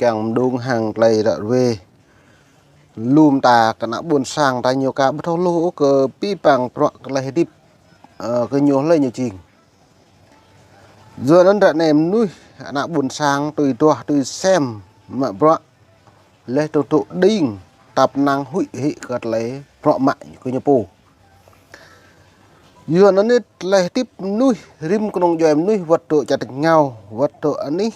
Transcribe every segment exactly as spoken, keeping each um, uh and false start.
kiăng mơđung hăng tơlơi ră ruai. Lŏm ta kơ ană ƀôn sang ta ñu ka ƀu thâo hluh kơ abih bang bruă tơlơi hơdip, ơ, kơ ñu hlơi ñu jing. Yua anŭn ră anai mơnuih ană ƀôn sang tui duah tui sem mă bruă. Laih dơ̆ng tŭ đing tap năng huĭ hĭ kơ tơlơi bruă mă kơ ñu pô. Yua anŭn tơlơi hơdip mơnuih rĭm kơnung djuai mơnuih wơ̆t dŏ čar tač rơngiao, wơ̆t dŏ anih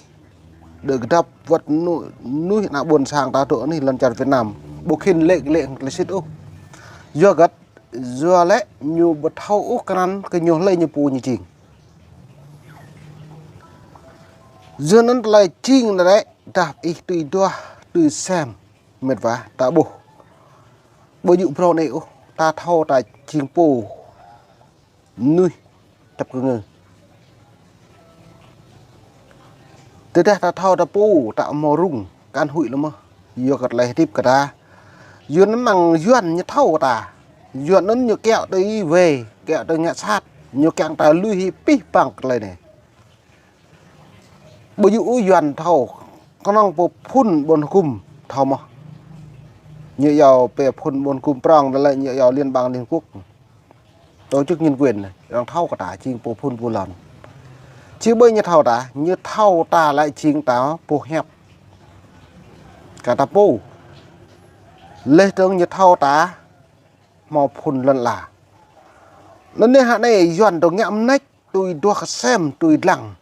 dŏ kơdŏp, wơ̆t mơnuih ană ƀôn sang ta dŏ anih lŏn čar Việt Nam ƀu khĭn lĕ lĕ tơlơi sĭt ôh. Yua hơget? Yua lĕ ñu ƀu thâo ôh krăn kơ ñu hlơi ñu pô ñu jing. Yua anŭn tơlơi jing anai lĕ dah ih tui duah tui sem mĕt wa ta ƀuh. Ƀu djơ̆ phrâo anai ôh, ta thâo ta jing pô mơnuih tăp kơ ngơ. Tơdah ta thâo ta pô ta hmâo rŭng, kăn huĭ lơ mơ̆. Yua kơ tơlơi hơdip kơ ta. Yua anŭn mơ̆ng Yuan ñu thâo ta. Yua anŭn ñu kiaŏ tui wai, kiaŏ tui ngă sat. Ñu kiăng ta lui hĭ abih bang tơlơi anai. Ƀu djơ̆ ôh Yuan thâo, kơnơ̆ng pô phŭn ƀôn hơkŭm thâo mơ̆. Ñu iâu pô phŭn ƀôn hơkŭm prŏng, tơlơi ñu iâu Liên bang Liên Hợp Quốc. Tổ chức nhân quyền anai, arăng thâo kơ ta jing pô phŭn pô lŏn. Či ƀơi ñu thâo ta, ñu thâo ta lĕ jing ta pô hiăp. Kơ ta pô. Laih dơ̆ng ñu thâo ta hmâo phŭn lŏn ala. Anŭn anai hă anai Yuan dŏ ngă mơneč tui duah kơ sem tui dlăng.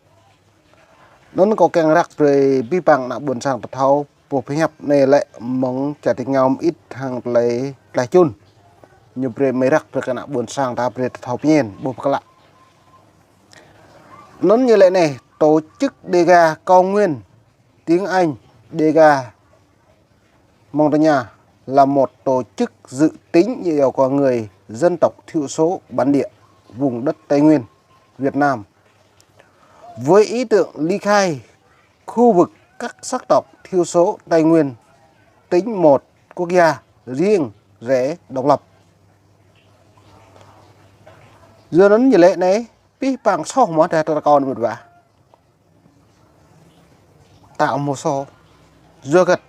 Anŭn kâo kiăng răk brơi abih bang ană ƀôn sang ta thâo, pô pơhiăp anai lĕ mơ̆ng čar tač rơngiao mơit hăng tơlơi tlaih čun. Ñu brơi mơ̆ răk brơi kơ ană ƀôn sang ta brơi ta thâo pơñen, ƀuh pơklă. Anŭn ñu lĕ anai, tổ chức Đêga Cao Nguyên, tiếng Anh, Đêga Mông Tây Nha là một tổ chức dự tính dựa vào con người dân tộc thiểu số bản địa vùng đất Tây Nguyên, Việt Nam, với ý tưởng ly khai khu vực các sắc tộc thiểu số Tây Nguyên, tính một quốc gia riêng rẽ độc lập. Yua anŭn ñu lĕ anai, abih bang soh mơ̆ ta ta kâo anŭn mĕt wa. Ta hmâo soh. Yua hơget?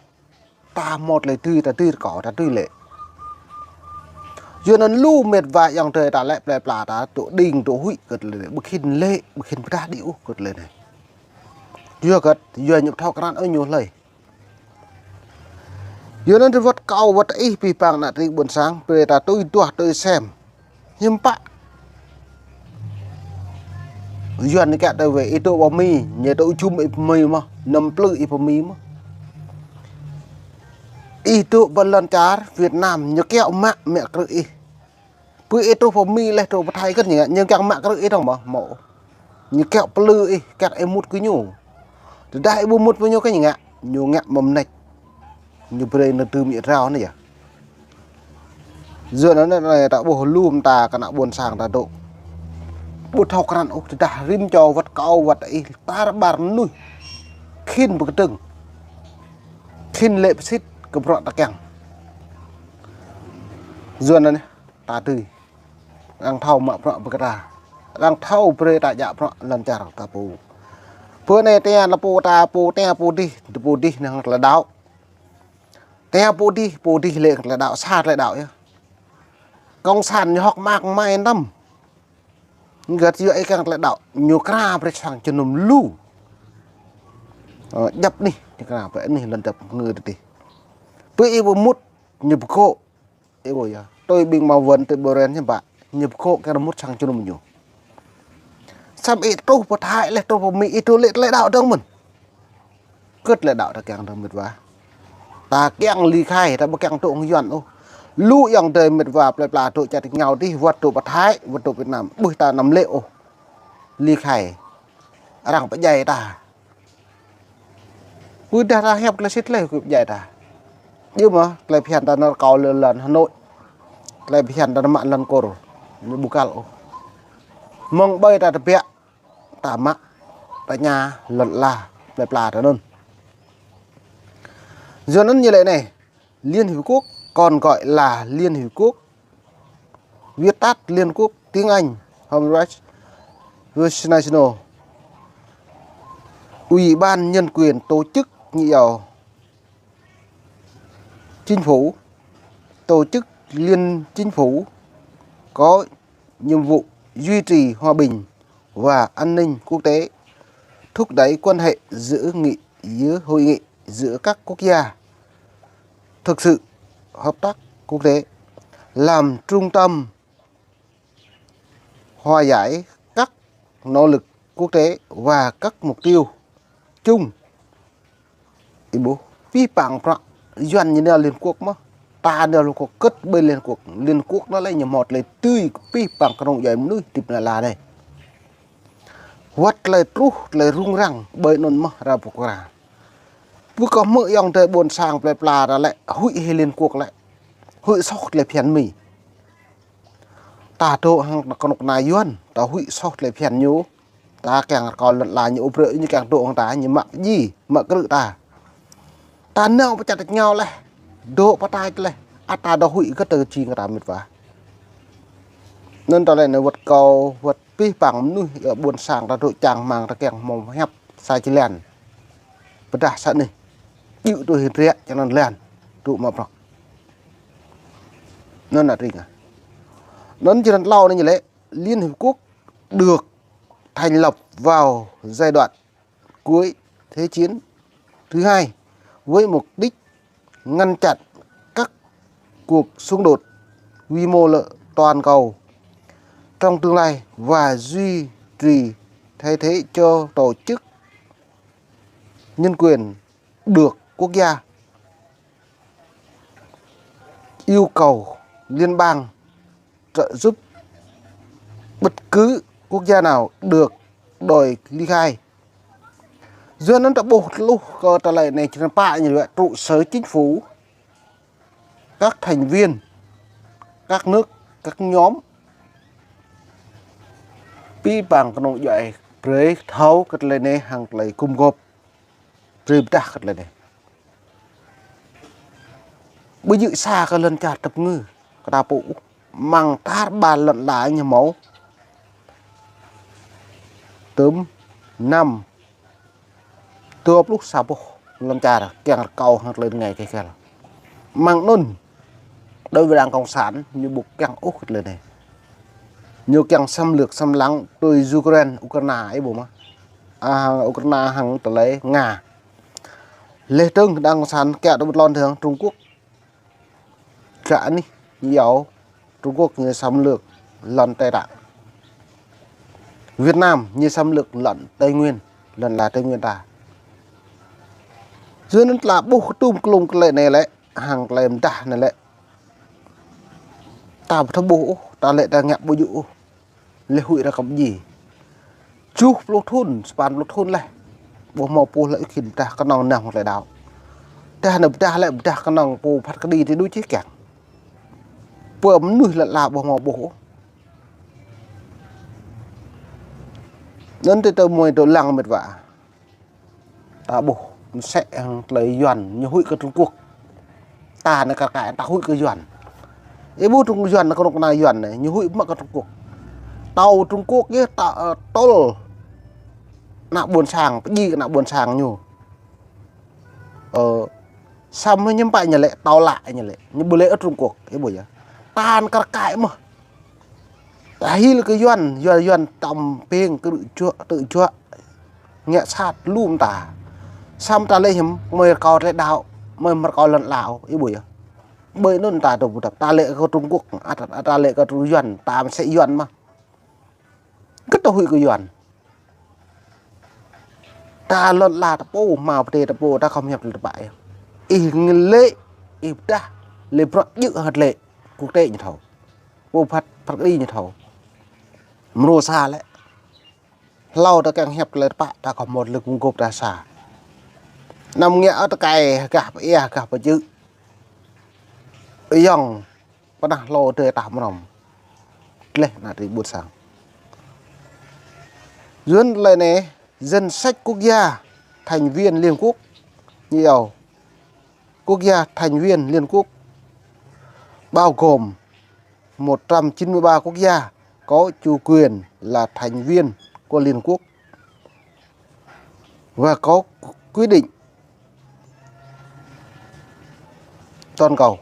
Ta hmâo tơlơi tui, ta tui kâo, ta tui lĕ. Yua anŭn lu mĕt wa ayŏng adơi ta lĕ plơi pla ta dŏ đing dŏ huĭ kơ tơlơi anai. Ƀu khĭn lĕ, ƀu khĭn pơdah đĭ ôh kơ tơlơi anai. Yua hơget? Yua ñu ƀu thâo krăn ôh ñu hlơi. Yua anŭn wơ̆t kâo wơ̆t ih abih bang ană tring ƀôn sang, brơi ta tui duah tui sem. Hiư̆m pă. Yuan ñu kiaŏ tui wai, ih dŏ pơ Mi, ñu dŏ jum ih pơ Mi mơ̆, năm plư ih pơ Mi mơ̆. Ih dŏ pơ lŏn čar Việt Nam, ñu kiaŏ mă mă krư̆ ih. Pơ ih truh pơ Mi laih truh pơ Thái kơ ñu ngă, ñu kiăng mă krư̆ ih dơ̆ng mơ̆, mơ̆. Ñu kiaŏ plư ih, kiăng ih mŭt kơ ñu. Tơdah ih ƀu mŭt pơ ñu kơ ñu ngă, ñu ngă mơ̆ mơneč. Ñu brơi nao tơm ih rao anai yơh. Yua anŭn anai ta ƀuh lŏm ta kơ ană ƀôn sang ta dŏ. Ƀu thâo krăn ôh, tơdah rĭm čô wơ̆t kâo wơ̆t ih tar ƀar mơnuih. Khĭn pơkơdơ̆ng. Khĭn lĕ pơsĭt kơ bruă ta kiăng. Yua anŭn anai ta tui. Arăng thâo mă bruă brơi kơ ta. Arăng thâo brơi ta djă bruă lŏn čar ta pô. Pơ anai tơña lĕ pô ta pô, tơña pô dih, pô dih hăng tơlơi đaŏ. Tơña pô dih, pô dih lĕ tơlơi đaŏ, sa tơlơi đaŏ yơh. Cộng sản ñu hơ̆k mơak mai năm. Hơget yua ih kiăng tơlơi đaŏ, ñu kra brơi sang jơnum lu. Ơ, djŏp anih, ñu kra brơi anih lŏn djŏp ngơ tơdih. Pơ ih ƀu mŭt, ñu pơkŏ. Ih ƀuh yơh, tui ƀing mơwơ̆n tui ƀôren hiư̆m pă, ñu pơkŏ kiăng mŭt sang jơnum ñu. Samơ̆ ih truh pơ Thái laih truh pơ Mi ih dŏ lĕ tơlơi đaŏ dơ̆ng mơ̆n. Kơ tơlơi đaŏ ta kiăng dơ̆ng mĕt wa. Ta kiăng ly khai, ta ƀu kiăng dŏ hăng Yuan ôh. Lu ayŏng adơi mĕt wa plơi pla dŏ čar tač rơngiao dih, wơ̆t dŏ pơ Thái, wơ̆t dŏ Việt Nam, ƀuh ta anăm lĕ ôh. Ly khai. Arăng pơdjai ta. Pơdah ta hiăp tơlơi sĭt tơlơi kơ pơdjai ta. Djơ̆ mơ̆, tơlơi phiăn ta nao rơkâo lŏn Hà Nội. Tơlơi phiăn ta nao mă lŏn Kur. Ñu ƀu kăl ôh. Mơ̆ng ƀơi ta tơbiă, ta mă, ta tơña lŏn ala, plơi pla ta anŭn. Yua anŭn ñu lĕ anai, Liên Hiệp Quốc, còn gọi là Liên Hiệp Quốc, viết tắt Liên Quốc, tiếng Anh, Human Rights International, Ủy ban Nhân quyền Tổ chức Nhị Giao Chính phủ, tổ chức liên chính phủ có nhiệm vụ duy trì hòa bình và an ninh quốc tế, thúc đẩy quan hệ giữa nghị, giữa hội nghị giữa các quốc gia thực sự hợp tác quốc tế, làm trung tâm hòa giải các nỗ lực quốc tế và các mục tiêu chung. Ih ƀuh, pih păng prăk Yuan ñu nao Liên Quốc mơ̆. Ta nao Liên Quốc kơ̆t ƀơi Liên Quốc. Liên Quốc anŭn lĕ ñu hmâo tơlơi tui pih păng kơnung djuai mơnuih hơdip anai la anai. Wơ̆t tơlơi truh, tơlơi rŭng răng ƀơi anŭn mơ̆ ră pơkra. Ƀu kơ hmư̆ ayŏng adơi ƀôn sang plơi pla ta lĕ huĭ hĭ Liên Quốc lĕ. Huĭ soh tơlơi phiăn Mi. Ta dŏ hăng kơnuk kơna Yuan, ta huĭ soh tơlơi phiăn ñu. Ta kiăng rơkâo lŏn ala ñu ƀrư̆ ñu kiăng dŏ hăng ta, ñu mă ji, mă krư̆ ta. Ta nao pơčăt ñu laih. Dŏ pơtač laih. Ăt ta dŏ huĭ kơ tơ jing kơ ta mĕt wa. Anŭn tơlơi anai wơ̆t kâo, wơ̆t pih păng mơnuih, ơ, ƀôn sang ta dŏ čang rơmang ta kiăng hmâo hiăp sa jơlan. Pơdah sa anih. Djơ̆ tui hơdră čang anŭn lan. Dŏ mă prăk. Anŭn anai ring ah. Anŭn jơlan tlâo anai ñu lĕ Liên Hiệp Quốc được thành lập vào giai đoạn cuối Thế chiến thứ hai với mục đích ngăn chặn các cuộc xung đột quy mô lợ toàn cầu trong tương lai và duy trì thay thế cho tổ chức nhân quyền được quốc gia yêu cầu liên bang trợ giúp bất cứ quốc gia nào được đòi ly khai. Yua anŭn ta ƀuh tơluh kơ tơlơi anai črăn pă ñu lĕ trụ sở chính phủ, các thành viên, các nước, các nhóm. Pih păng kơnung djuai brơi thâo kơ tơlơi anai hăng tơlơi gum gôp. Brơi pơdah kơ tơlơi anai. Ƀu djơ̆ sa kơ lŏn čar tơpơngư kơ ta pô ôh. Mơ̆ng tar ƀar lŏn ala ñu hmâo tơm năm dua pluh sa boh lŏn čar kiăng rơkâo hăng tơlơi rơngai kơ khel. Mơ̆ng anŭn, đối với Đảng Cộng sản, ñu ƀu kiăng ôh kơ tơlơi anai. Ñu kiăng xâm lược, xâm lăng tui Ukraine, Ukraine, ih ƀuh mơ̆. À, Ukraine hăng tơlơi Nga. Lĕ trưng Đảng Cộng sản kiăng dŏ ƀơi lŏn thượng Trung Quốc. Gah anih ñu iâu Trung Quốc ñu xâm lược lŏn Tây Tạng. Việt Nam ñu xâm lược lŏn Tây Nguyên, lŏn ala Tây Nguyên ta. Yua anŭn ta ƀuh kơ tum klum kơ tơlơi anai lĕ, hăng tơlơi pơdah anai lĕ. Ta ƀu thâo ƀuh ôh, ta lĕ ta ngă ƀu djơ̆ ôh. Lĕ huĭ rơkăm ji. Tơjuh pluh thŭn, sapăn pluh thŭn laih. Ƀu hmâo pô lĕ khĭn pơdah kơnơ̆ng nao hăng tơlơi đaŏ. Tơdah anai pơdah lĕ pơdah kơnơ̆ng pô phat kơđi tui đu čih kiăng. Pô mơnuih lŏn ala ƀu hmâo ƀuh ôh. Anŭn tơl tơ mơi tơ lăng mĕt wa. Ta ƀuh, mơsĕ hăng tơlơi Yuan, ñu huĭ kơ Trung Quốc. Ta anai kar kaĭ, ta huĭ kơ Yuan. Ih ƀuh Trung Yuan, kơnuk kơna Yuan anai, ñu huĭ mă kơ Trung Quốc. Tơl Trung Quốc yơh, ta, ơ, tơl ană ƀôn sang, pơdjai kơ ană ƀôn sang ñu. Ơ, samơ̆ ñu pă ñu lĕ, tơl lă ñu lĕ, ñu ƀu lĕ ôh Trung Quốc, ih ƀuh yơh. Ta anai kar kaĭ mơ̆. Ta hil kơ Yuan, Yuan, Yuan tơm ping kơ tơjuă, tơjuă. Ngă sat lum ta. Samơ̆ ta lĕ hiư̆m, mơi rơkâo tơlơi đaŏ, mơi rơkâo lŏn ala, ih ƀuh yơh. Ƀơi anŭn ta dŏ pơdăp, ta lĕ kơ Trung Quốc, ăt, ăt, ta lĕ kơ Trung Yuan, ta mơsĕ Yuan mơ̆. Kơ ta huĭ kơ Yuan. Ta lŏn ala ta pô, hmâo pơdai ta pô, ta khŏm hiăp tơlơi tơpă yơh. Ih ngă lĕ, ih pơdah, lĕ bruă djơ̆ hơget lĕ, quốc tế ñu thâo. Pô phat, phat kơđi ñu thâo. Mrô sa lĕ. Hlâo ta kiăng hiăp tơlơi tơpă, ta khŏm hmâo tơlơi gum gôp ta sa. Anăm ngă ôh tơkai, gah pơ ia, gah pơ čư̆. Ayŏng pơnah hlâo adơi ta mơnơ̆m. Gleh ană tring ƀôn sang. Yua anŭn tơlơi anai, danh sách quốc gia thành viên Liên Quốc. Ñu iâu quốc gia thành viên Liên Quốc bao gồm một trăm chín mươi ba quốc gia có chủ quyền là thành viên của Liên Quốc và có quy định Tŏn kâo.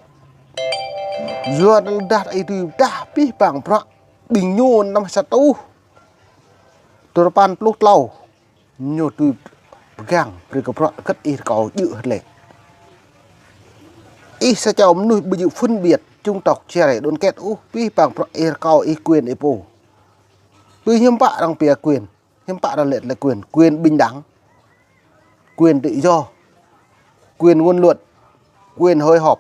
Yua anŭn dah ih tui dah pih pang bruă ƀing ñu năm sa rơtuh duapăn pluh klâo. Ñu tui pơgang brơi kơ bruă hơget ih rơkâo djơ̆ hơget lĕ. Ih sa čô mơnuih ƀu djơ̆ phân biệt chủng tộc chia rẽ đoàn kết ôh, pih pang bruă ih rơkâo ih quyền ih pô. Tui hiư̆m pă arăng pia quyền, hiư̆m pă arăng laĭ tơlơi quyền, quyền bình đẳng, quyền tự do, quyền ngôn luận, quyền hội họp.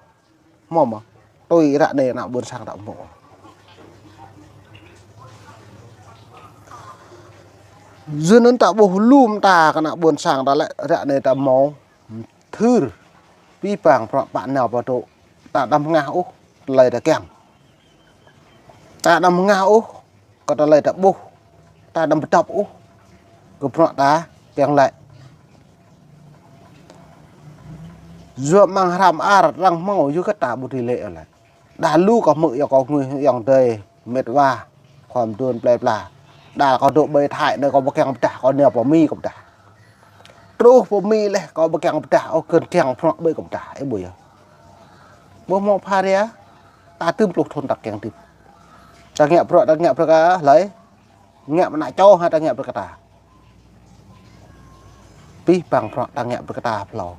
Hmâo mơ̆? Tui ră anai ană ƀôn sang ta hmâo. Yua anŭn ta ƀuh lu mơta kơ ană ƀôn sang ta lĕ ră anai ta hmâo thưr pih pang bruă pă nao pă dŏ. Ta đăm hơngah ôh tơlơi ta kiăng. Ta đăm hơngah ôh kơ tơlơi ta ƀuh, ta đăm pơdŏp ôh kơ bruă ta kiăng lĕ. Yua amăng hră mơar arăng hmâo yua kơ ta ƀu dưi lĕ lĕ. Đa lu kâo hmư̆ yua kâo ngui ayŏng adơi mĕt wa khua mơduôn plơi pla. Đa kâo dŏ ƀơi Thái anai kâo ƀu kiăng pơdah, kâo nao pơ Mi kâo pơdah. Truh pơ Mi lĕ kâo ƀu kiăng pơdah, ôh kơn kiăng bruă ƀơi kâo pơdah, ih ƀuh yơh. Ƀu hmâo pha ria, ta tơm pluh thŭn ta kiăng hơdip. Ta ngă bruă, ta ngă bruă kơ hlơi? Ngă mơ̆ng ană čô hă ta ngă bruă kơ ta? Pih pang bruă ta ngă bruă kơ ta hlâo.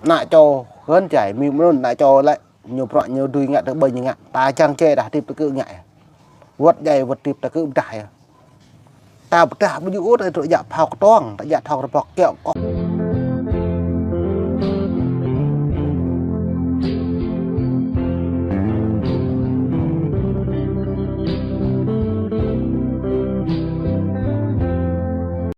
Ană čô hơnjai mơ̆ng anŭn ană čô lĕ ñu bruă ñu dưi ngă tơ ƀơi ñu ngă. Ta čang čê dah hơdip ta kơ ngă yơh. Wơ̆t djai wơ̆t hơdip ta kơ pơdah yơh. Ta pơdah ƀu djơ̆ ôh ta dŏ djă phao kơtuang, ta djă thŏk rơbŏk kiaŏ kŏk.